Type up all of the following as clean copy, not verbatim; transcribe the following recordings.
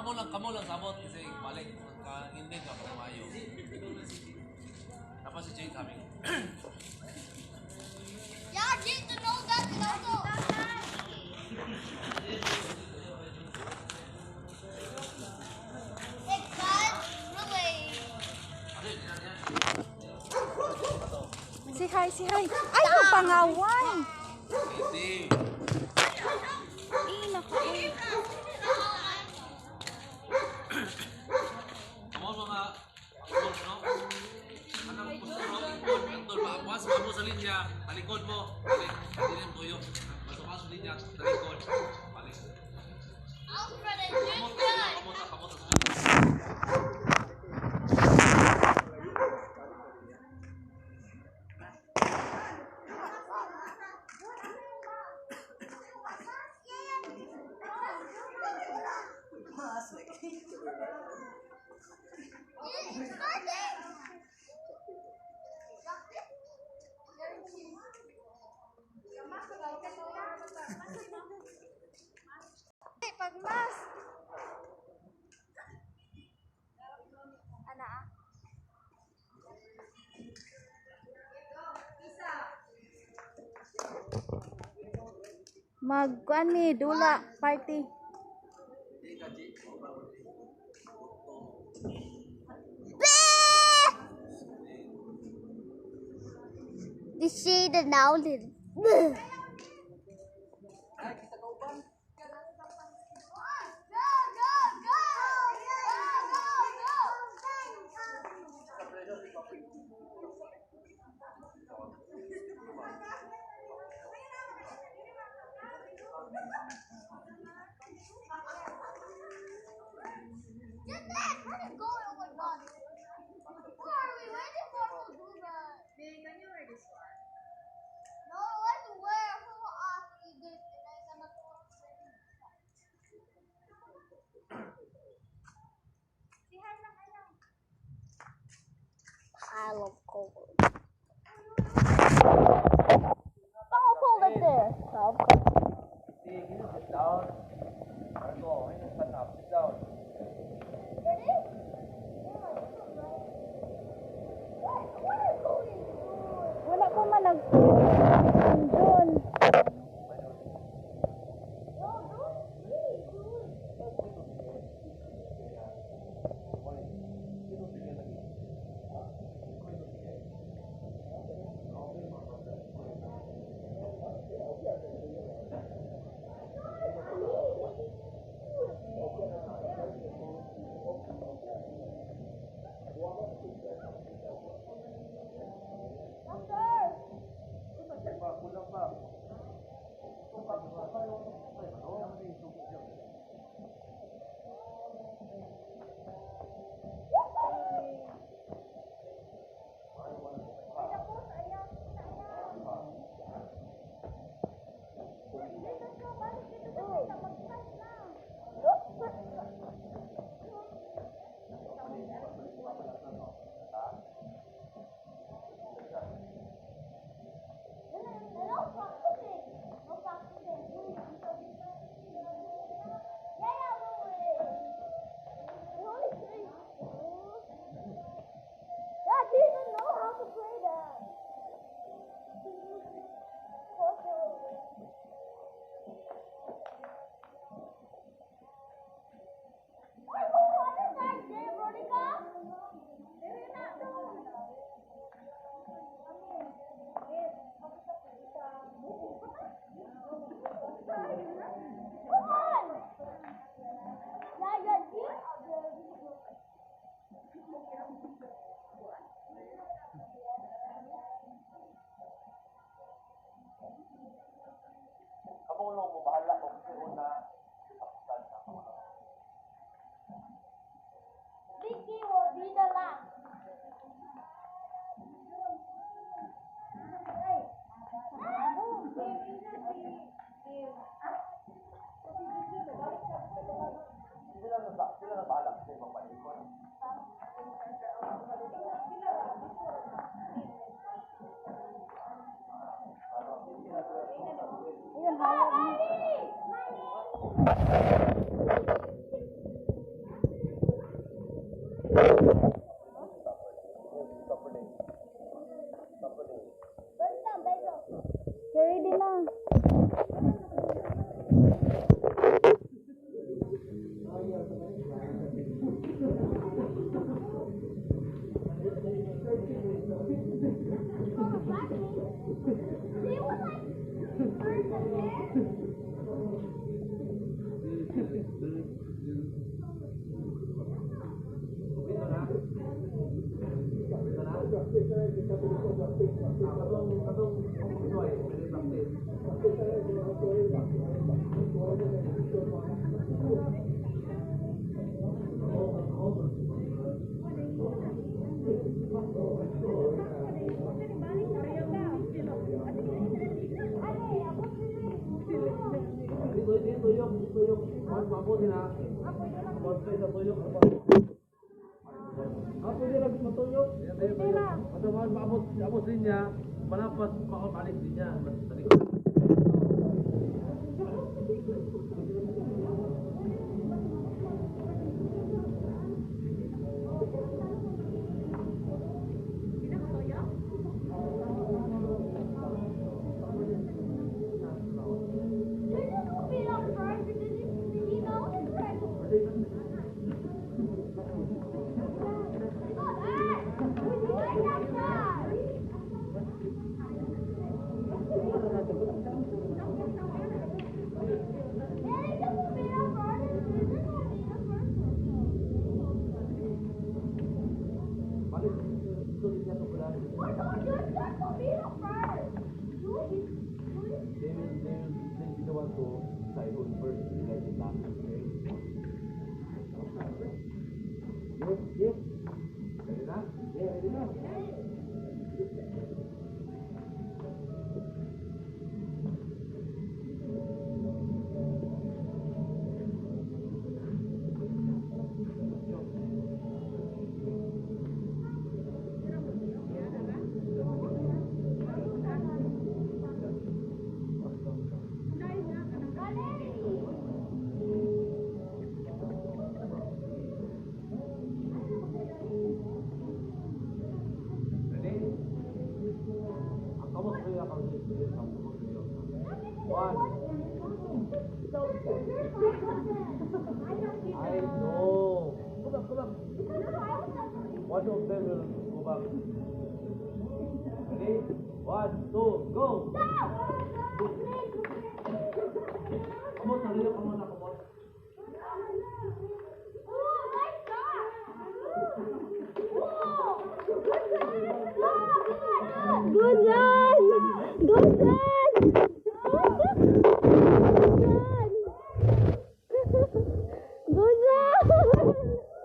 Kamo kamo lang sabot kasi balik ka hindi ka para maayo. Tapos si Jay coming. Yeah, I need to know that and also. It can really. Say hi, say hi. Ay, yung pangaway. Hindi. Eh, naku. Eh. Kamo mga angkol, no? Anong postura ingkol, angkol pa once mo sa linya, talikod mo. Balik, dili mo tuyo. Basta sa linya, talikod. Balik. Alfred and Kamo Jim. Kamo ta kamo ta sa linya. Pagmas. Ana ah. Magkuan mi dula party. Di ka, Jay. The shade and now little. Go, go, go! Go, go, go! Get that! Let it go! Oh my God! What are we waiting for to do that? Can you wear this one? No, let's wear who asked you this and I cannot. Say hi lang, ayaw. Pile of gold. I'll hold it there. Stop. Di, can you sit down? Marco, can you stand up? Sit down. Ready? What are you going? Wala pa man nag doon. No, don't really do it. They were like birds up there. Ito na. Ito na. Ah, katong ay pwede practice. Dito, dito tuyok, dito tuyok. Mabuti na. Konti sa tuyok. Ah, pwede lang matuyok. Pwede lang. Ato maabot, abot din niya. Malapas, makabalik din niya. Sa likod. There's a little bit up front because he knows it's right. Look, ah! Where's that guy? Daddy, just a bit up front. There's a little bit up front. Balik, dito din niya ito. Why don't you just go beat up first? You will be- They will be the one to decide who first will like it last. Okay? Yes. Ready na? Yeah, ready na. Valerie! Ready? Ang kamot ko yung kamot ko yung kamot ko yung. One. I know. Go back, go back. One of them will go back. Ready? One, two, go! Kamot na rin, kamot na, kamot. Oh, nice shot! Whoa! Good job! Good! Good job! Good job! Good job! Good job!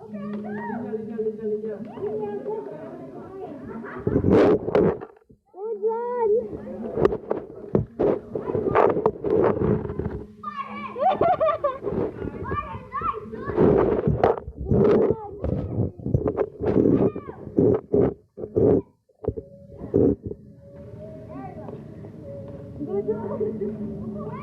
Linya, linya, linya, linya. Good job! Good job!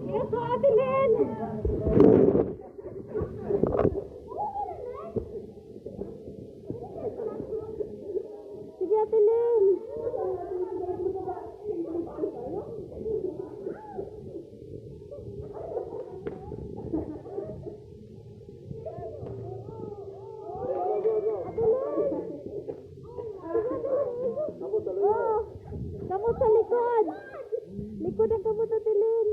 Yes, Ate Lynn! Sige, Ate Lynn! Ate Lynn! Oh, kamot sa likod. Likod ang kamot, Ate Lynn.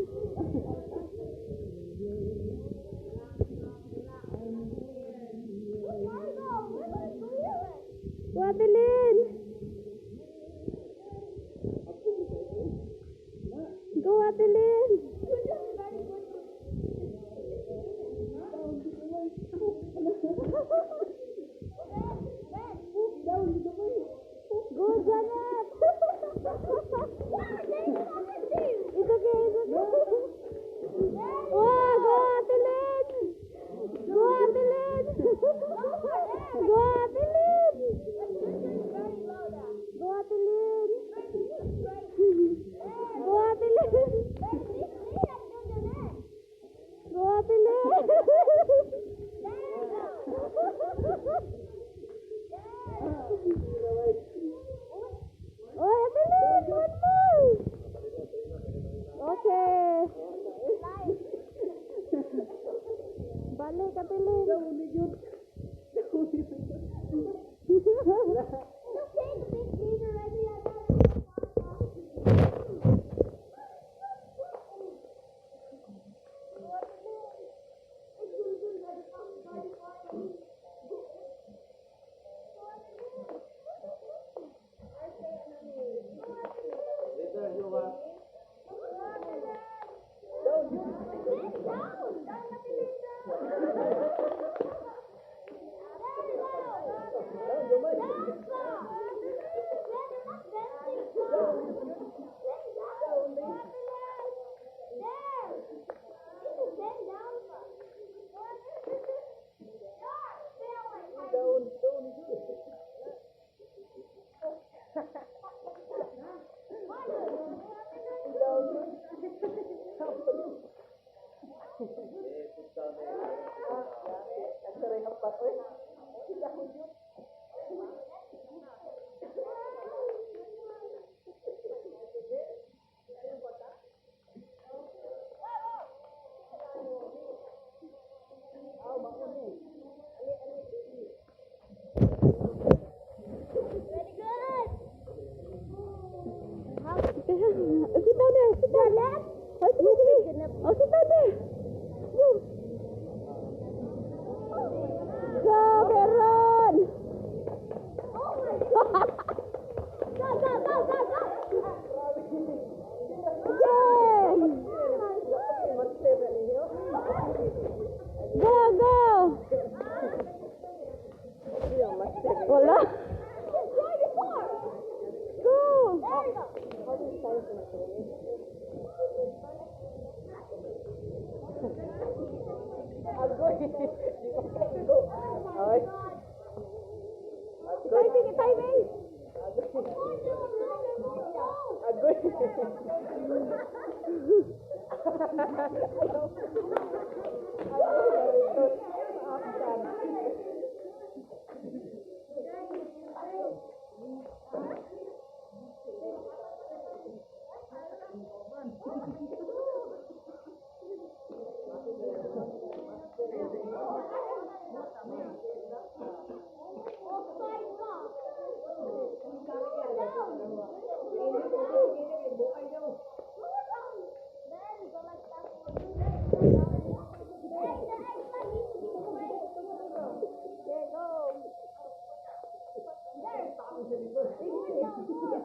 Balik, kabilin. Okay, the big league already. I got it. Later, you are. Down, down, Very good. Sit down there, sit down. Left. Oh, sige, sige. Oh, sit down there. Go. Go, Meron! Oh my God. Go, go, go, go, go. Again! Go, go! Wala. Just try before. Go! There you go. Ay. Timing, timing! Agoy.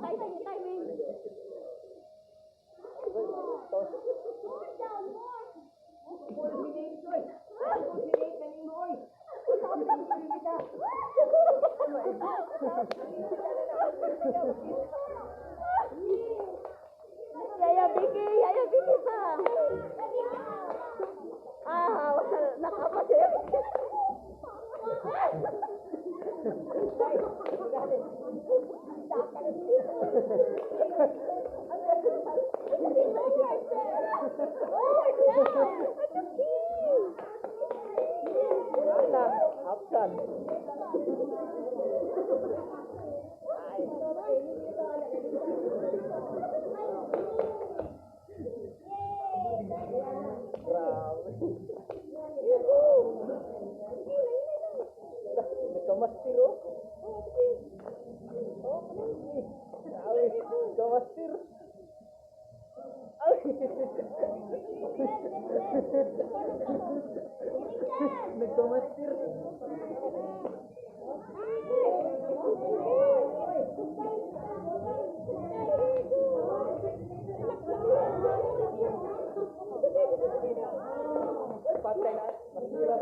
Timing, timing! Yaya Vicky! Yaya Vicky pa! Ah, wala. Nakapa siya. Ana, afsan. Grabe. Nagkamastir oh. Grabe, nagkamastir. Ay. Nagkamastir. Ay, patay na. Masira.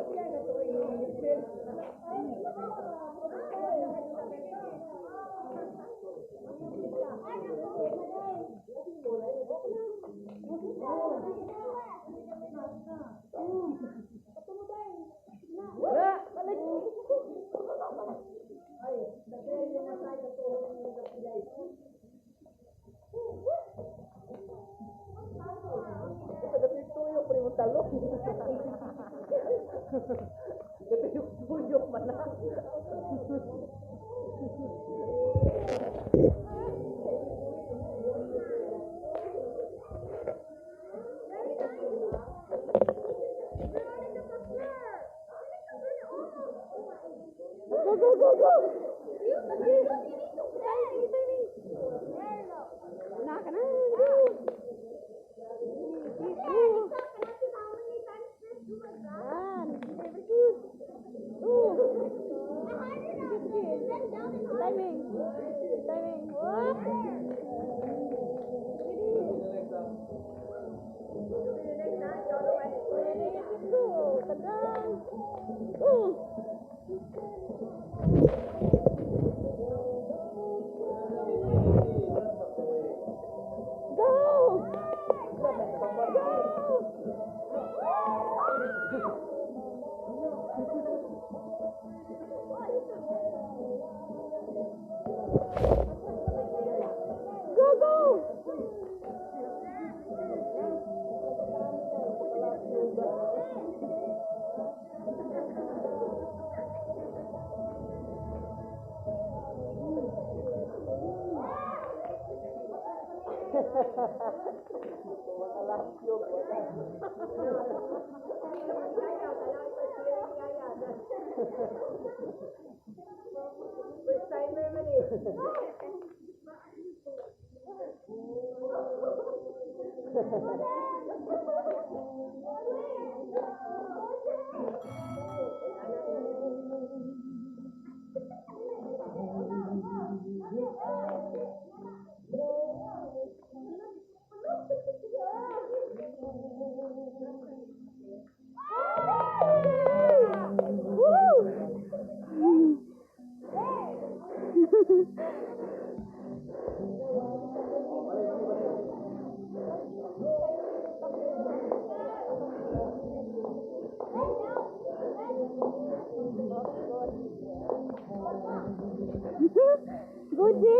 Wala, balik. Gatuyok pa rin mo talo. Gatuyok-tuyok man na. Go, go! Sige. Timing, timing. Na ka na. Go! Go! One. Very good. Two. Sige, sige. Timing. Timing. Whoop. Ready. Ready, go. Tandang. Go. Go! Go! Go, go! First timer man eh. Woo! Guji!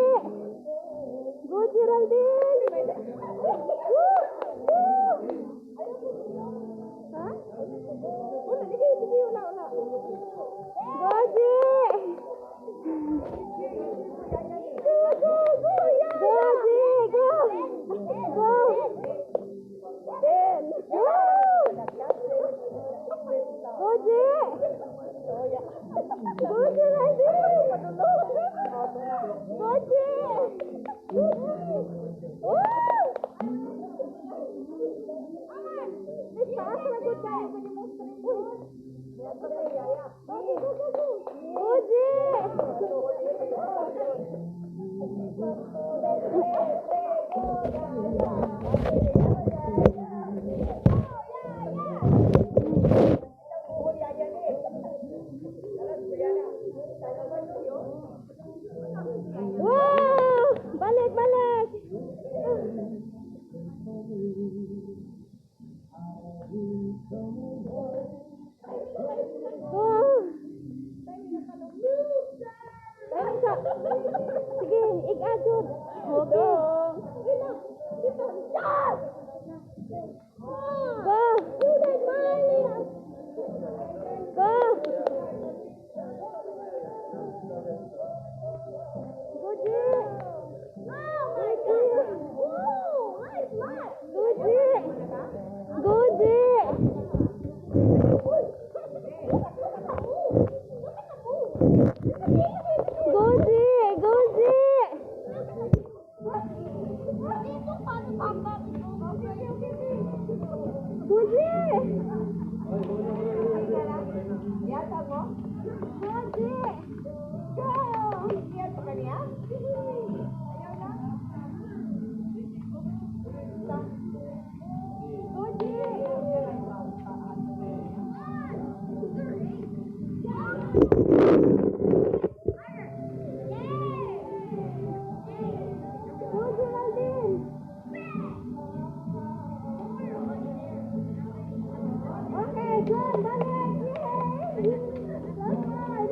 Go, Geraldine! Woo! Woo! Ha? Wala, sige, sige, wala, wala. Goji! Go, go, go! Goji, go! Go! 10. Go! Goji! Go, Geraldine! Goji! Woo! Taas na gud kayo pwede mo screen. Uy. Go, go, go. Goji! Wow! Balik, balik! Wow! Timing sa... Sige, ig-adjud. Okay. Go! Go! Goji! Oh my God! Whoa! Nice lot! Goji! Goji! Goji! Goji! Dito paano tamba? Goji! Yata mo? Goji! Go! Yan pa kaniya? Ayaw na? Goji! Go, Geraldine! Okay, good. Balik! Yay! Last one!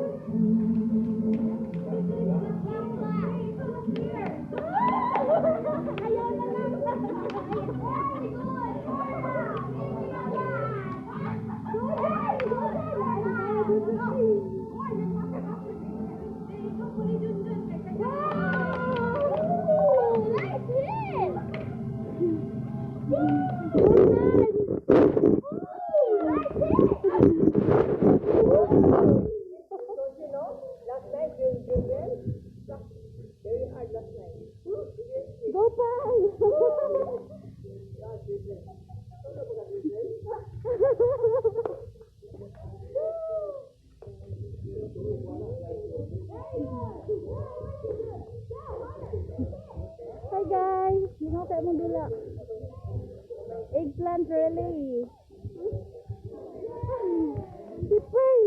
Ayaw na lang. Go, Jen! Go, Jen! Wow! Nice hit! Good night! Nice hit! Lagi. Si Pearl.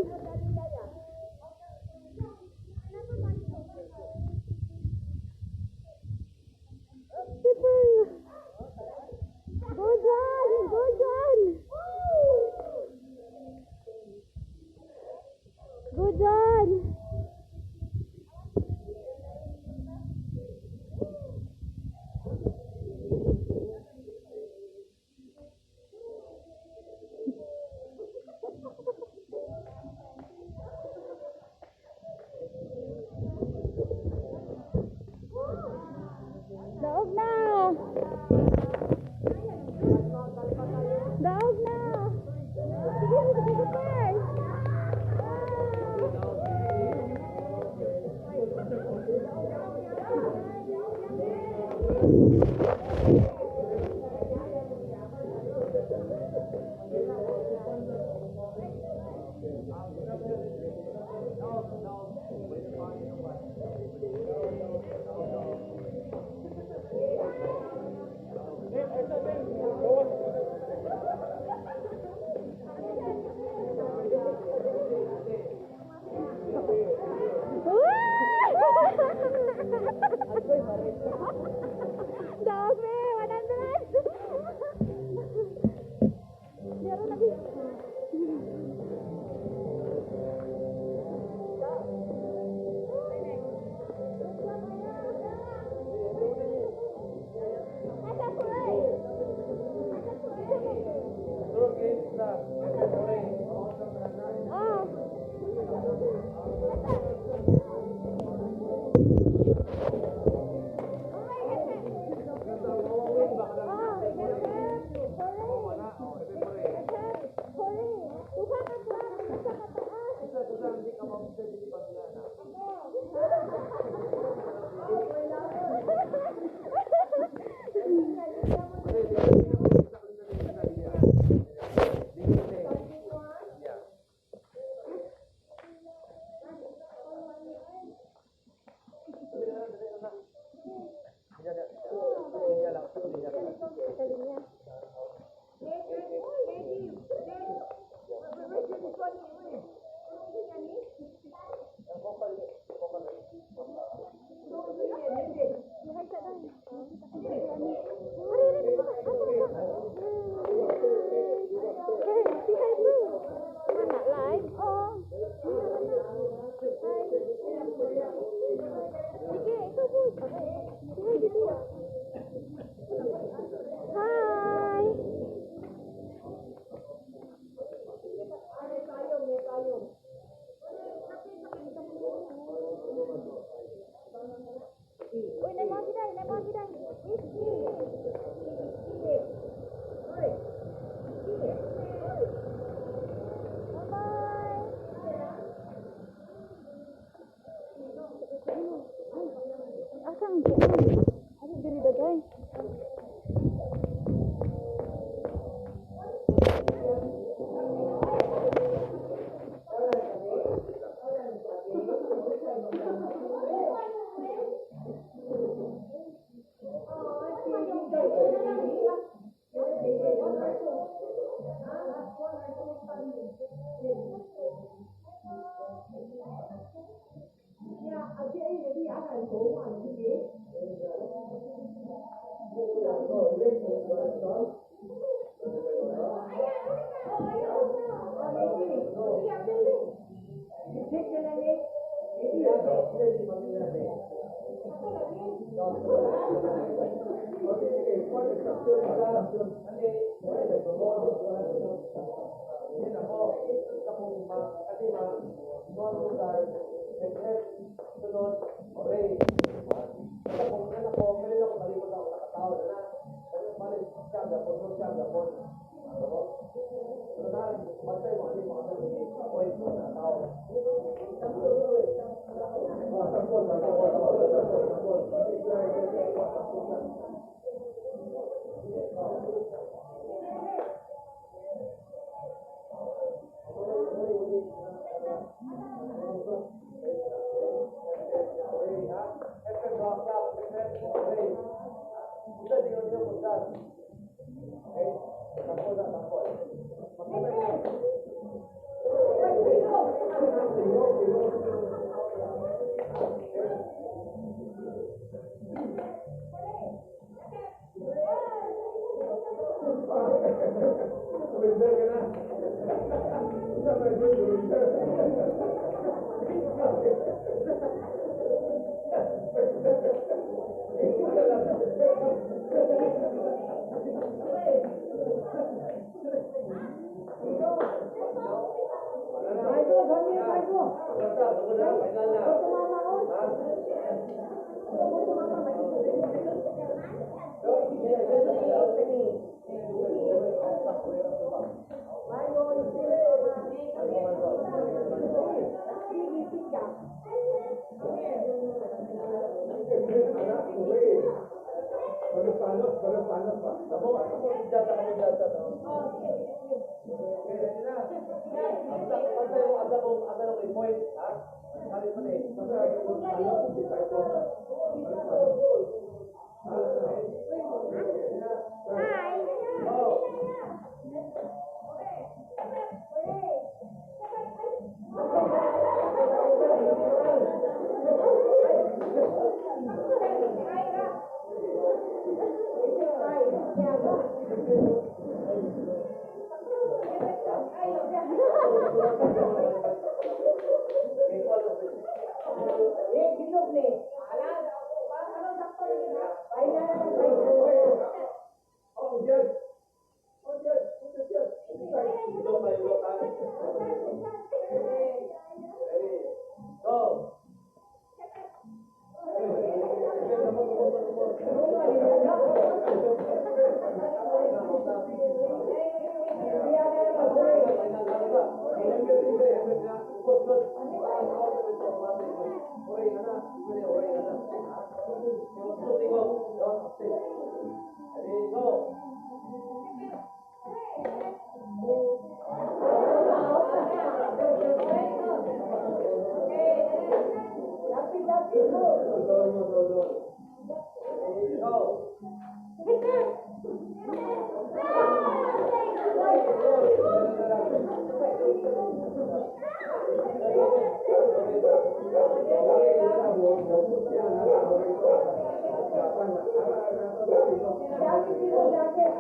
Si Pearl. Go, John! Go, John! Go, John! Daog na! Daog na! Sige, sige, sige, Pearl! Daog me, 100! Meron na. Asa kulay? Asa kulay? Oh. Oh, hooray! Duha ka clap, isa ka taas. Sa linya. Hi sa dai. Ari, ari, asa ka? Hey, say hi bro. Mana live? Oh. Mana? Hi. Sige, ikaw po. Say hi dito. Hi. Uy, naay monkey dai, naay monkey dai. Bye-bye. Asa ang kuan? Ari diri dagay. Surrender ka na. Isa ba yun? Surrender. Michael, come here, Michael. Basta, tungkol na, final na. Go to mama, oh. Ha? Go to mama, Michael. Michael, you still Sige, ka. Anak, uwi. Panos-panos, panos-panos pa. Ako, ako, dyan sa kami dyan sa to. Okay, ready na. Asa, asa yung, asa kung, asa yung point, ha? Sabi mo na eh. Basta, panos-panos, disciple. Panos-panos. Ah, Ready na. Hi. Oh. Okay, follow. Eh, bilog ni. Ala, ano sakto ni ha? Final na lang, final. Oh, yes. Oh, yes. Yes, yes. Ilok pa, ilok, ha? Ready, go. Okay, lamok, lamok, lamok. Final, ano ba? Good, good. Okay, ana. Okay, ana. Tingog, tingog. Ready, go. Lapit, lapit mo. Doon mo, doon, doon. Ready, go. Jacket dito, jacket.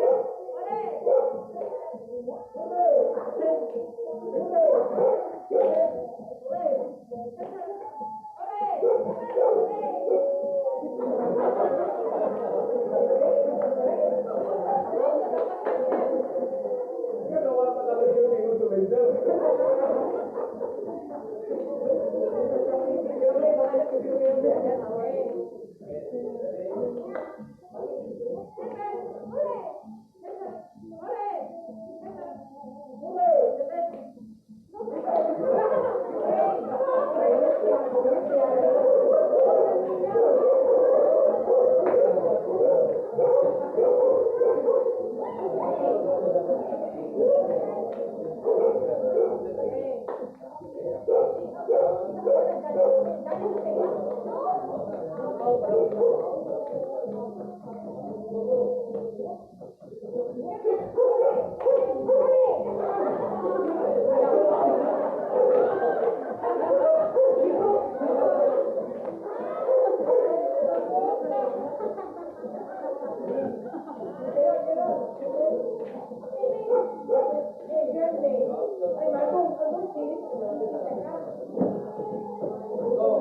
Ganawa pa talaga yun yung surrender. Eh, girl, eh. Ay, Marco, ano, serious? Go.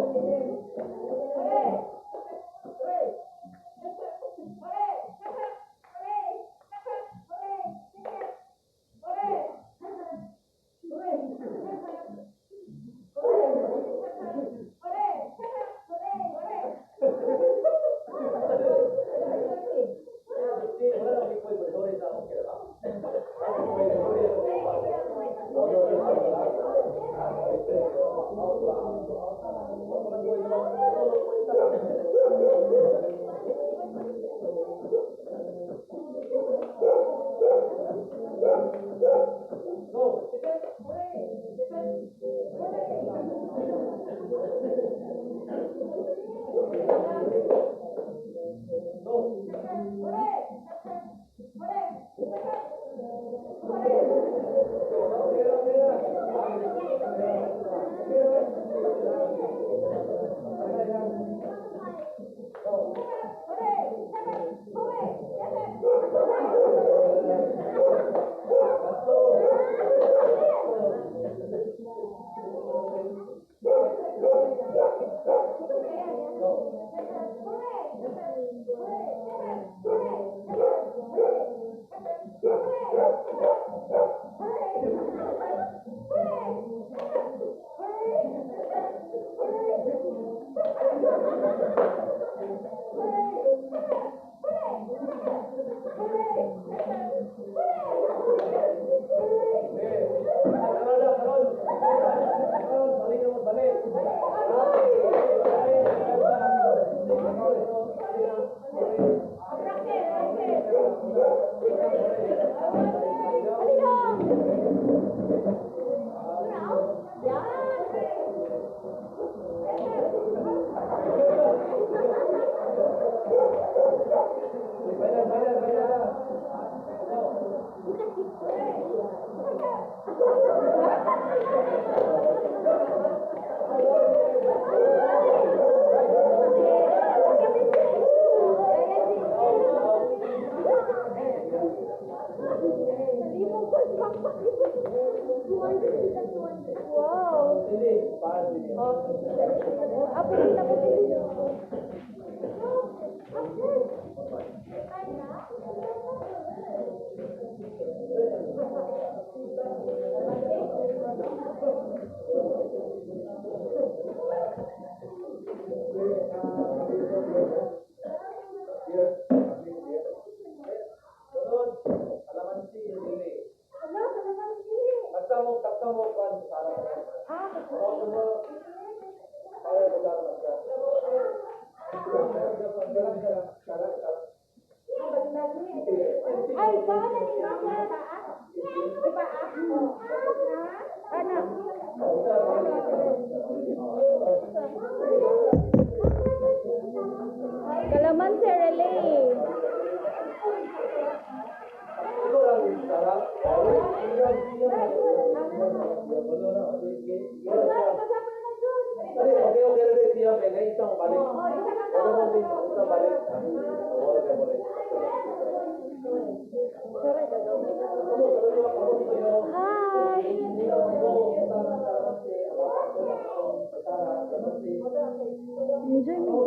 Wow. Dili, paano dili? Oh, apo din ako din. Sunod, kalamansi, dili. Taksa mo, kwan, sarang. Oo, mo. Kaya mo sarang siya. Sarang. Ay, baka na ni Mama. Iba Ano? Kalamansi relay. Ikaw lang, sarang. Okay, okay, okay, siya, kaya isang balik. Ano mo, isang balik. Okay, balik. Hi. Enjoy mo.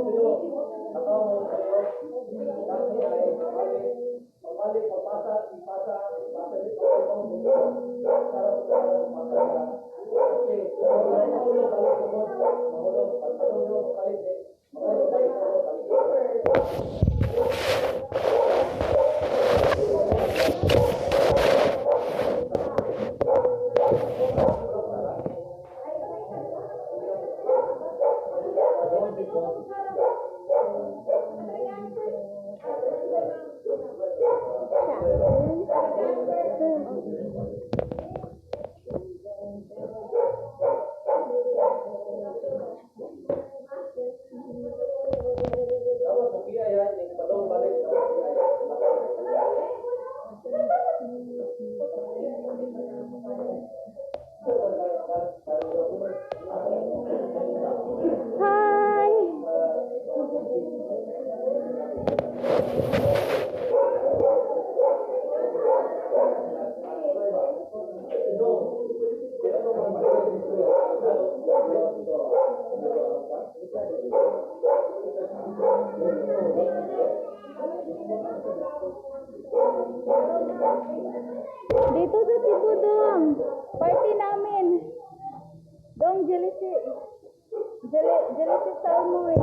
Hi. Dito sa Cebu, Dong. Party namin. Dong, jealousy. Jealousy Salmon.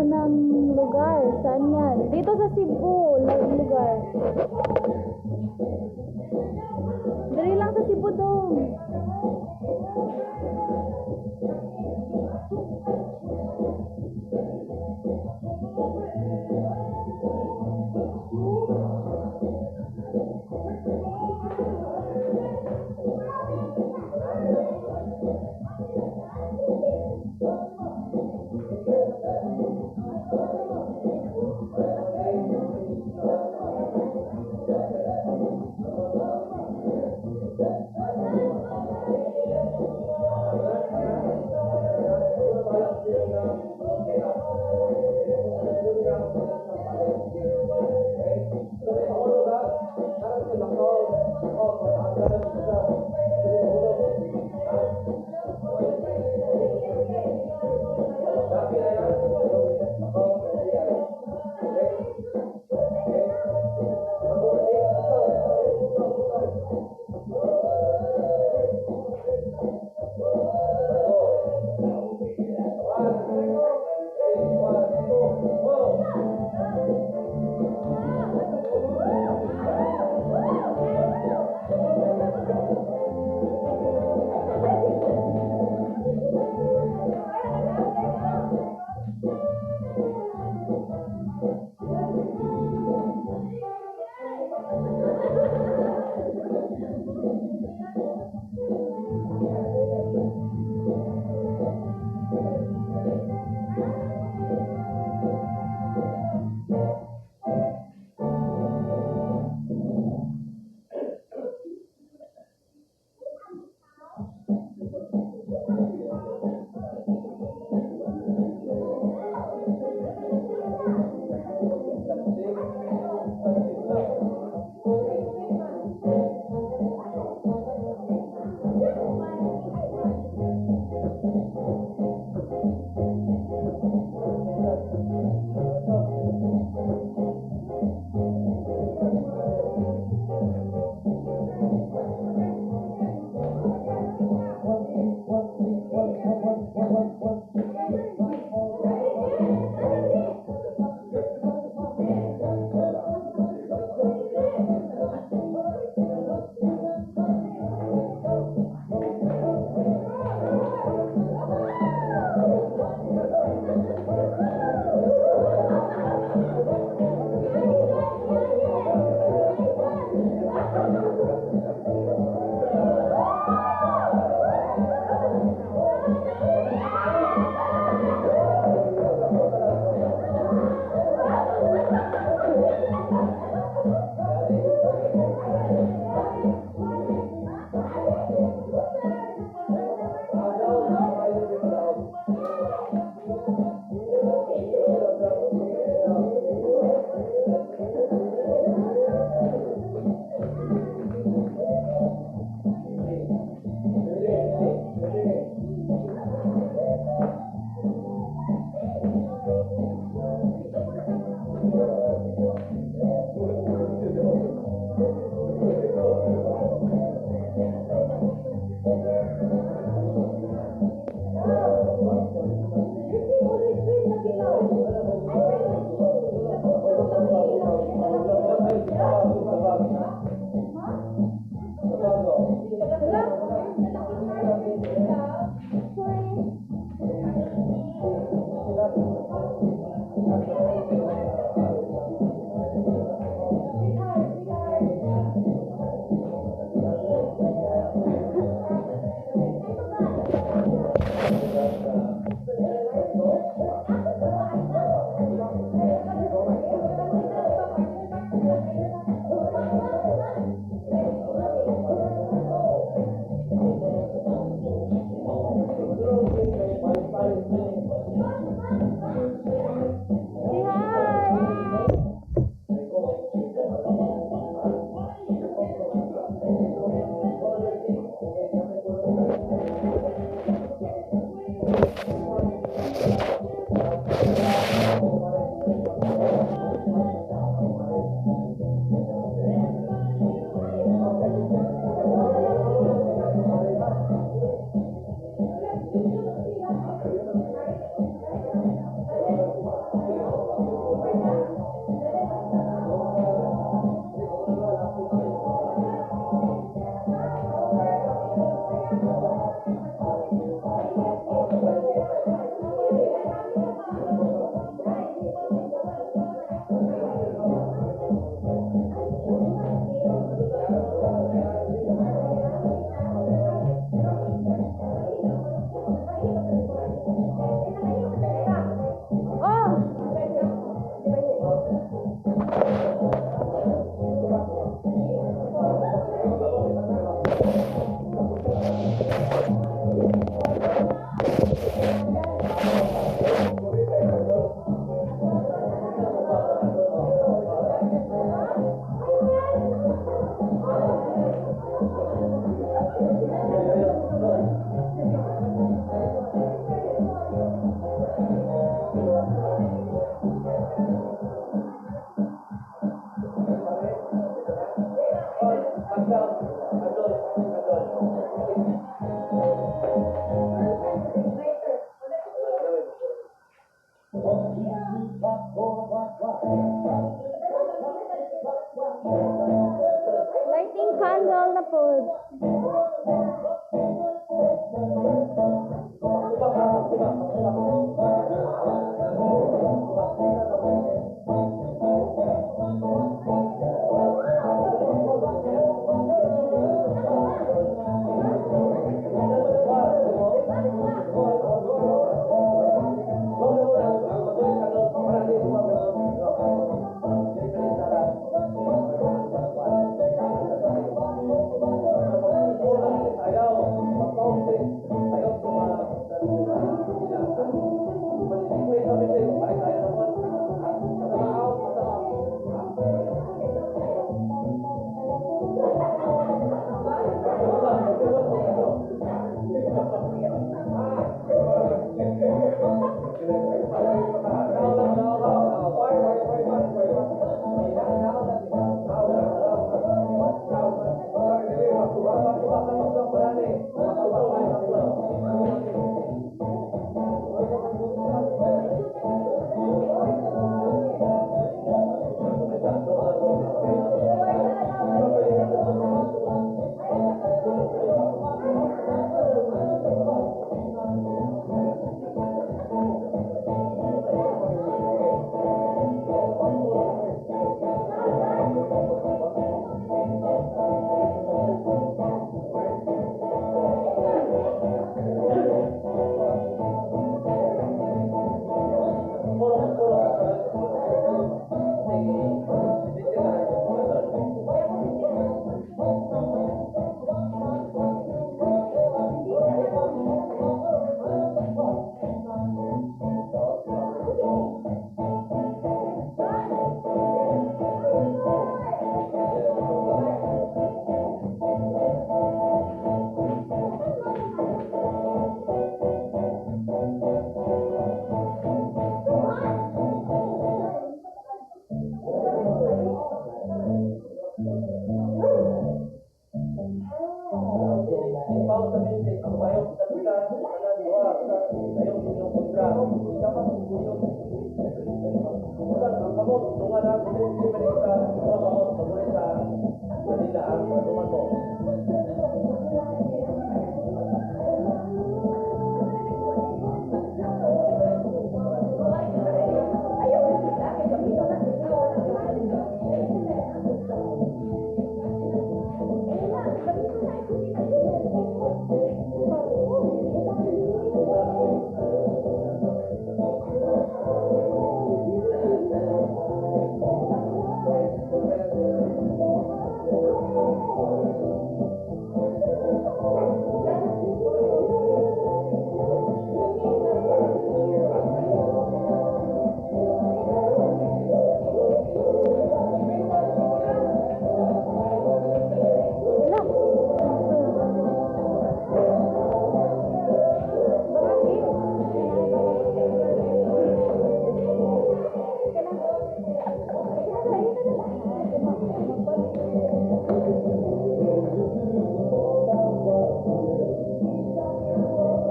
Ng lugar. Saan yan? Dito sa Cebu, lugar. Dali lang sa Cebu dong. Candle, candle, candle. Lighting candle na po.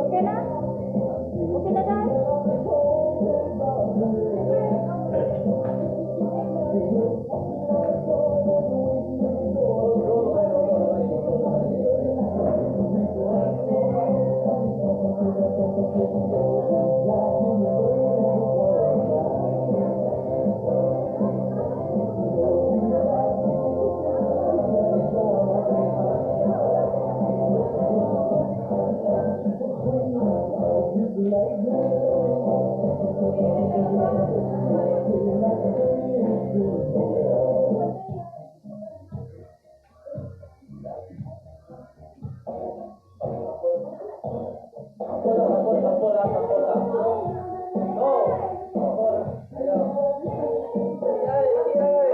Okay na? Okay na, Dad? Bola, bola, bola, bola. No. Bola. Ayaw. Ay, ay, ay.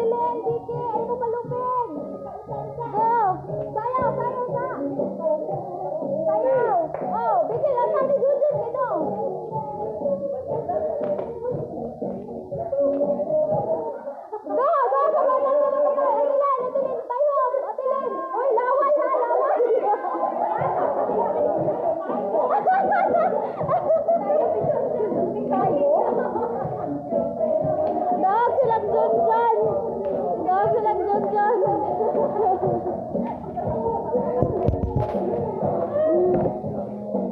Ate Len, Vicky, ay mo palupig. Go. Sayaw, sayaw sa. Sayaw. Oh, Vicky, lasa ni Junjun dito. Go, go, go, go, go, go, go, go. Ate Len, Ate Len, tayo. Ate Len. Oy, laway ha, laway. Dog silang Junjun. Dog silang Junjun.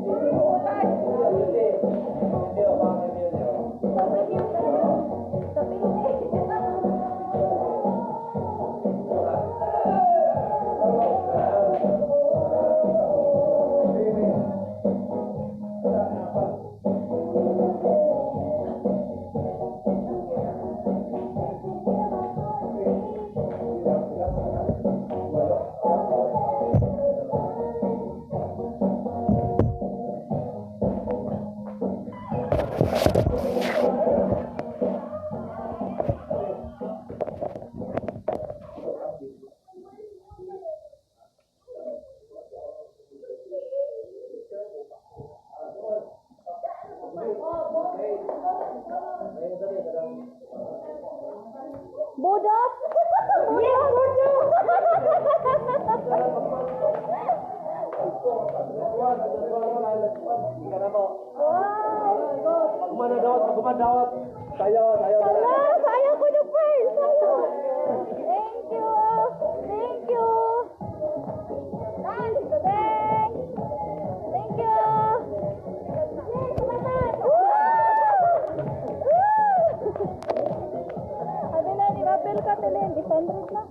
Hindi, o, baka may niyo. Budok? Yes, budok! Wow! Pagmanadawat, pagmanadawat. Sayaw, sayaw. Hala, sayang ko yung pearl! Sayang! Thank you! Thank you! Thanks! Thank you! Yay, kumatat! Woo! Woo! Ate Len, imapil ka, Ate Len. 800 na.